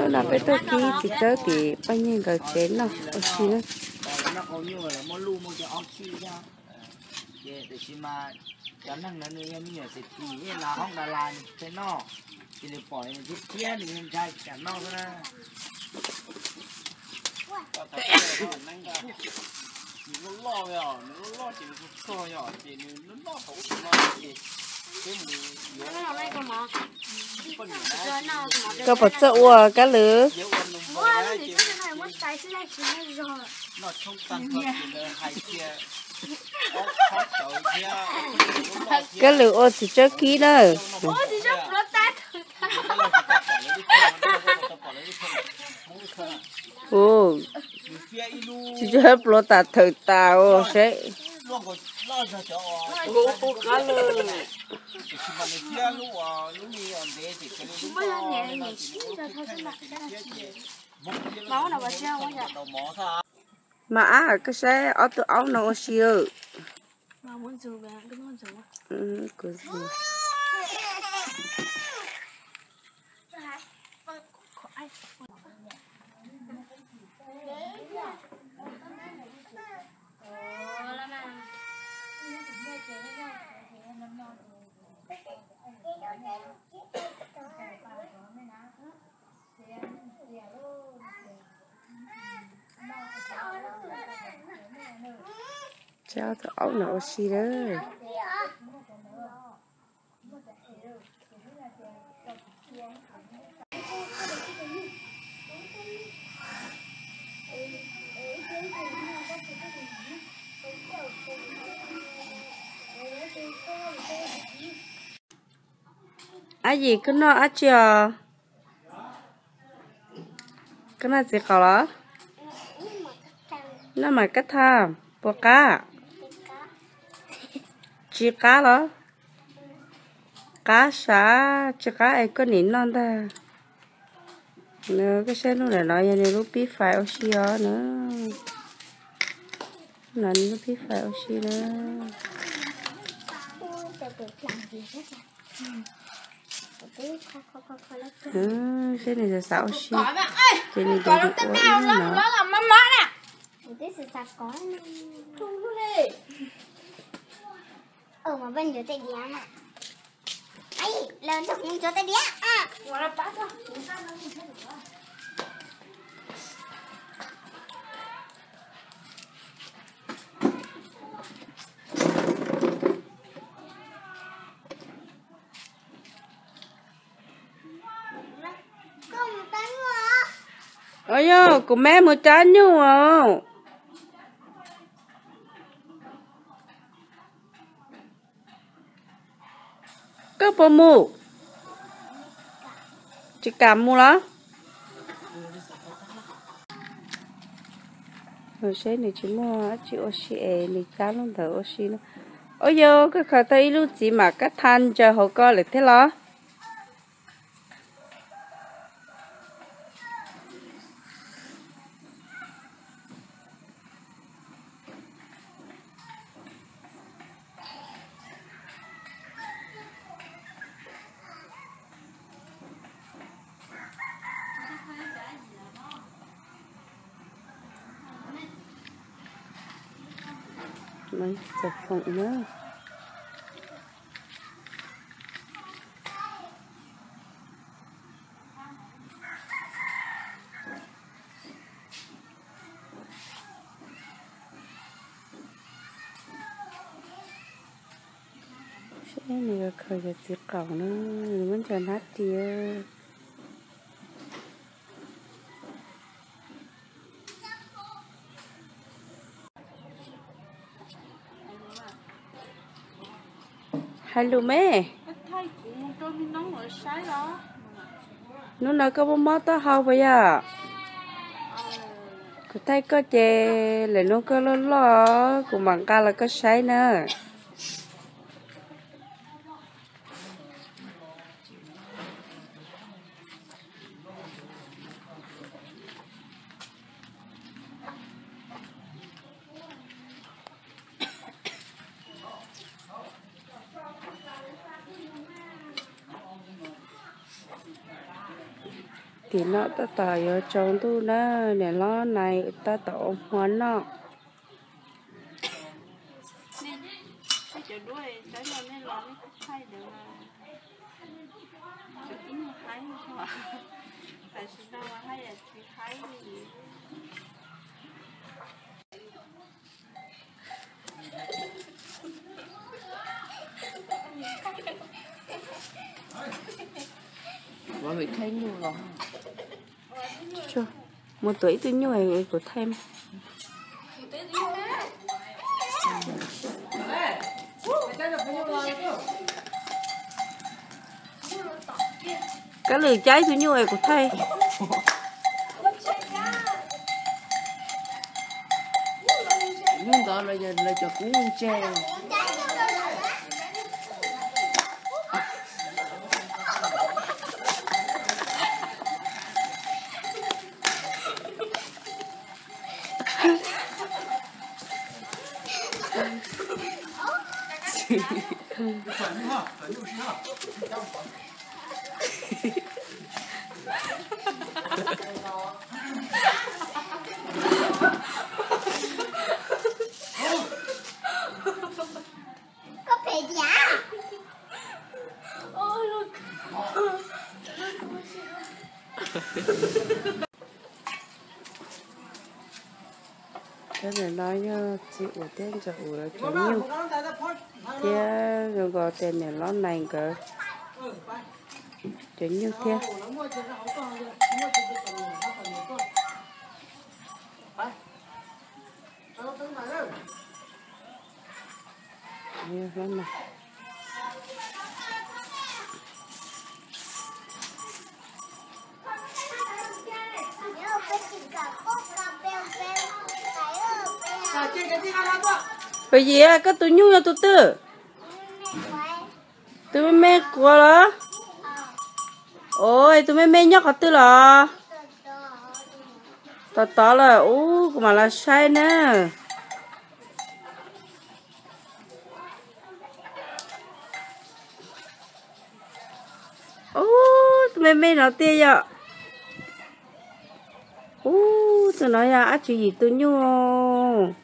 Hnub no peb tuaj kib txiv tsawb tim poj niam nkawd tsev noj ua si na. Ces tiam sis mas cov neeg ntawd nws yog me nyuam xes phim los hoob Dalas nws tsis tau noj, ces nws pom nws thiab thiab nws ntshai tsam noj xwb na. Koj puas txawj ua Kab Lwm? Kab Lwm ua txiv tsawb kib na. Ua txiv tsawb pluav tas thawm tas os seb. Mas ab, koj saib ob tug aub no ua si. Saib ob tug aub no ua si lawm. Ab Yim, koj noj dab tsi os? Koj noj txiv qaub los? Noj mas kab thaj puas qab? Tsis qab los? Qab sav, tsis qab es koj nim noj ntag. Koj saib lub ntawm no yog nws lub pib fais ua si os na. No nws lub pib fais ua si na. Saib nws xav xav ua si, ces nws ua ib lub no. Os, yog kuv me mus cab nyuj os. Koj puas mus? Tsis kam mus los? Saib nws tsis muaj dab tsi ua si es nws cab lub ntawd ua si no. Os, yog koj khaws tau ib lub txiv mam kab thaj ntsaws hauv ko lawm thiab los? Txav foom na. Seb nws yuav khaws cov txiv qaub na, nws muab ntsaws hnab ris. Hais lus me. Hnub no koj muaj mob taub hau puas yog? Kuv thaij koj ces lwm hnub koj loj loj kuv mam nqa los koj saib na. Nim no tab tom yuav tsaus ntuj na, niam hlob Nais tab tom ua hmo noj. Mus tuav ib tug nyuj kuv thaij. Kab lwm cab ib tug nyuj es kuv thaij. Hnub ntawd lawv cov kub ntse. Cov no yog txiv Ua thiab ntxawm Ua lawv cov nyuj thiab zoo nkaus tias niam hlob Nais nkawd cov nyuj thiab. Puas Yim, koj tus nyuj yog tus twg? Tus me me quav los? Os, tus me me nyob qhov twg los? Tod tod lawm, ub, kuv mam los saib na. Ub, tus me me no tiag yom. Ub, tus no yog Ab Tswv Yim tus nyuj.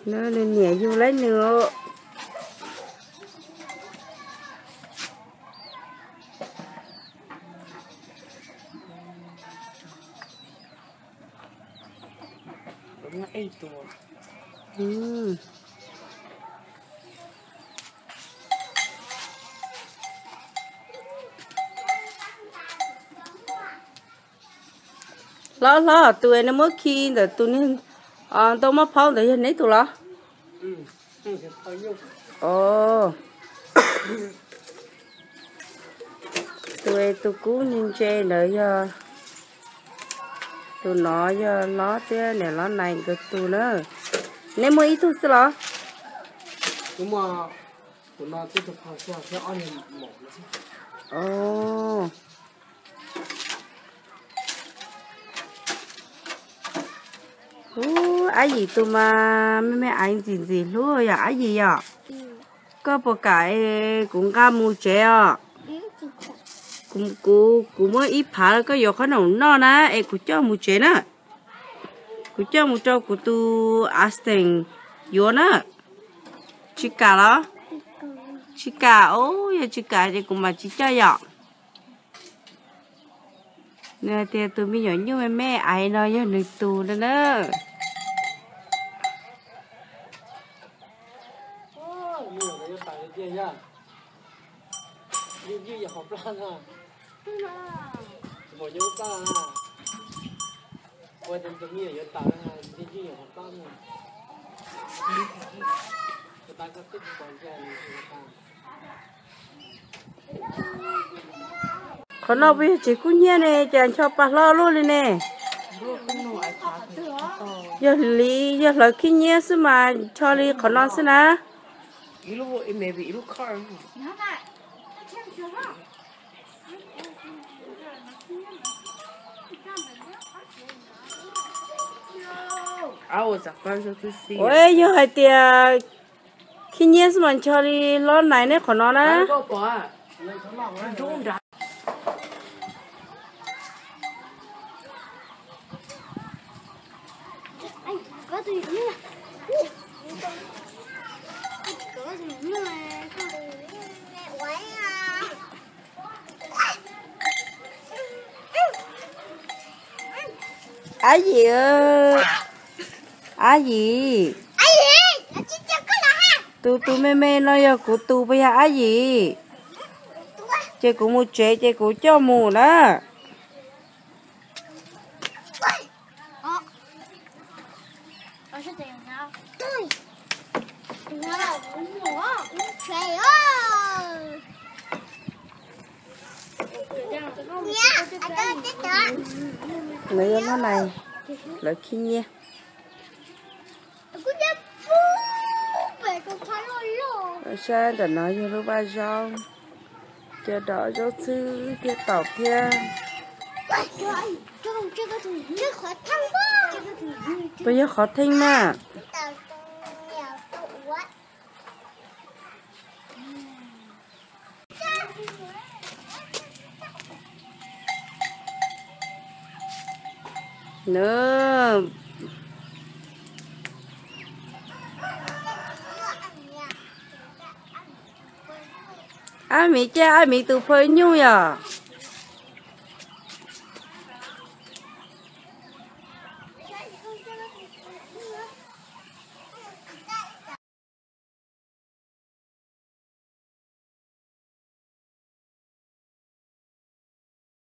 Nws niam yug laib nws. Hlob hlob, tus nws muab khi ntawm tus niag ntoo maj phaub ntawd yog neb tus los? Os, tus tus kub ntse ntse ntawd yog, tus no yog hlob thiab niam hlob Nais nkawd tus na. Neb muaj ib tug xwb los? Os. Ub, Ab Yim tus mas me me aiv ntxim ntxim hlub yom Ab Yim yom. Koj puas kam es kuv nqa mus tsev os? Kuv, kuv muab ib phav, koj yuav qhob noom noj na es kuv coj mus tsev na. Kuv coj mus rau kuv tus Austen yuav na. Tsis kam los? Tsis kam os, yog tsis kam ces kuv mam tsis coj yom. Nws hais tias tus me nyuam nyuj me me aiv no yog nws tus no na. Qhov no puas yog tsev kub hnyiab ne, cas ncho pa hlob luaj li ne? Yog li, yog hlawv khib nyiab xwb mas ncho li qhov no xwb na. Ua, yog hais tias Khib nyiab xwb mas ncho li hlob nais neb qhov no na. Ab yim, ab yim, tus tus me me no yog kuv tus puas yog ab yim? Ces kuv mus tsev ces kuv coj mus na. Lawv yog lub nais, lawv khib nyiab. Saib ntawm no yog lub vaj zaub, cov dom zaub txhwb thiab taum thiab. Puas yog qhov theej na? Ab miv, cas ab miv tus phaj nyuj yom?